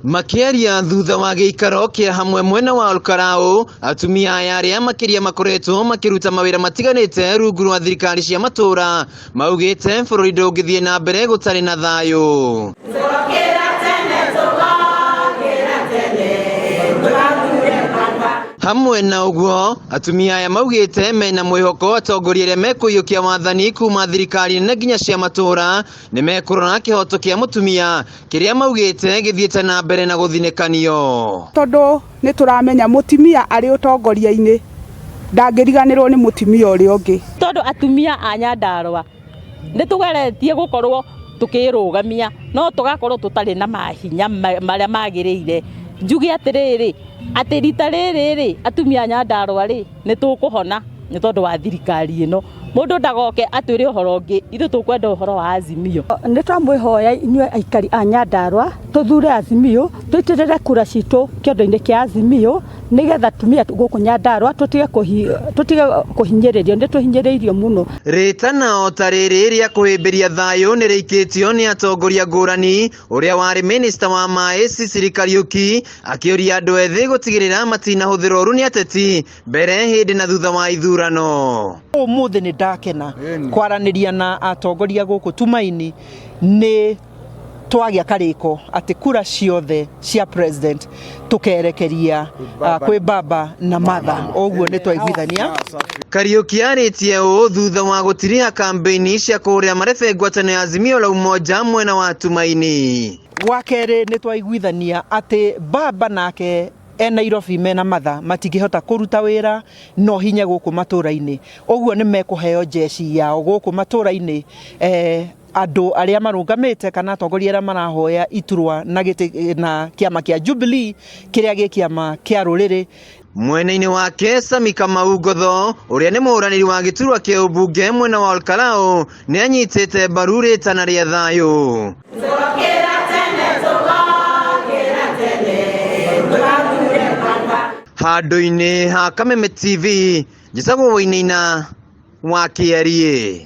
Makĩaria thutha wa gĩikaro kĩa hamwe mwena wa Olkalau, atumia aya arĩa makĩria makoretwo makĩruta mawĩra matiganĩte rungu rwa thirikari cia matũra maugĩte bũrũri ndũngĩthiĩ na mbere gũtarĩ na thayũ. Hamwe na ũguo, atumia aya maugĩte mena mwĩhoko atongoria arĩa mekũiyũkia wathani kuma thirikari nene nginya cia matũra nĩ mekũrora kĩhoto kĩa mũtumia kĩrĩa maugĩte gĩthiĩte na mbere na gũthinĩkanio. Tondũ nĩ tũramenya mũtumia arĩ ũtongoria-inĩ ndangĩriganĩrwo nĩ mũtumia ũrĩa ũngĩ. Tondũ atumia a Nyandarũa nĩ tũgeretie gũkorwo tũkĩrũgamia no tũgakorwo tũtarĩ na mahinya marĩa magĩrĩire. Njuge atĩrĩrĩ, atĩ rita rĩrĩ rĩ, atumia a Nyandarũa rĩ, nĩ tũkũhona nĩ tondũ wa thirikari ĩno. Mũndũ ndagoke atwĩre ũhoro ũngĩ, ithuĩ tũkwenda ũhoro wa Azimio. Nĩ twamwĩhoya inyuĩ aikari a Nyandarũa tũthure Azimio, tũitĩrĩre kura citũ kĩondo-inĩ kĩa Azimio nĩgetha atumia gũkũ Nyandarũa tũtige tũtige kũhinyĩrĩrio, nĩ tũhinyĩrĩirio mũno. Rĩtana o ta rĩrĩ rĩa kũhĩmbĩria thayũ nĩ rĩikĩtio nĩ atongoria ngũrani, ũrĩa warĩ minista wa maĩ Sicily Kariũki akĩũria andũ ethĩ gũtigĩrĩra matinahũthĩrwo ũru nĩ ateti mbere, hĩndĩ na thutha wa ithurano. Ũmũthĩ nĩ ndakena kwaranĩria na atongoria gũkũ Tumaini nĩ twagĩa karĩko atĩ kura ciothe cia president tũkerekeria kwĩ baba na mother ũguo nĩ twaiguithania. Kariũki arĩtie ũũ thutha wa gũtiriha kambĩini cia kũhũrĩra marebe ngwatanĩro ya Azimio la Umoja mwena wa Tumaini. Wa kerĩ nĩ twaiguithania atĩ baba nake e Nairobi mena matha matingĩhota kũruta wĩra no hinya gũkũ matũra-inĩ ũguo nĩ mekũheo jeshi yao gũkũ matũra-inĩ eh, andũ arĩa marũgamĩte kana atongoria arĩa marahoya iturwa na gĩtĩ na kĩama kĩa Jubilee kĩrĩa gĩ kĩama kĩa rũrĩrĩ. Mwena-inĩ wake Sami Kamau Ngotho ũrĩa nĩ mũhũranĩri wa gĩturwa kĩa ũmbunge mwena wa Olkalau nĩ anyitĩte mbaru rĩtana rĩa thayũ. Handũ-inĩ ha Kameme TV, njĩtagwo Wainaina wa Kĩariĩ.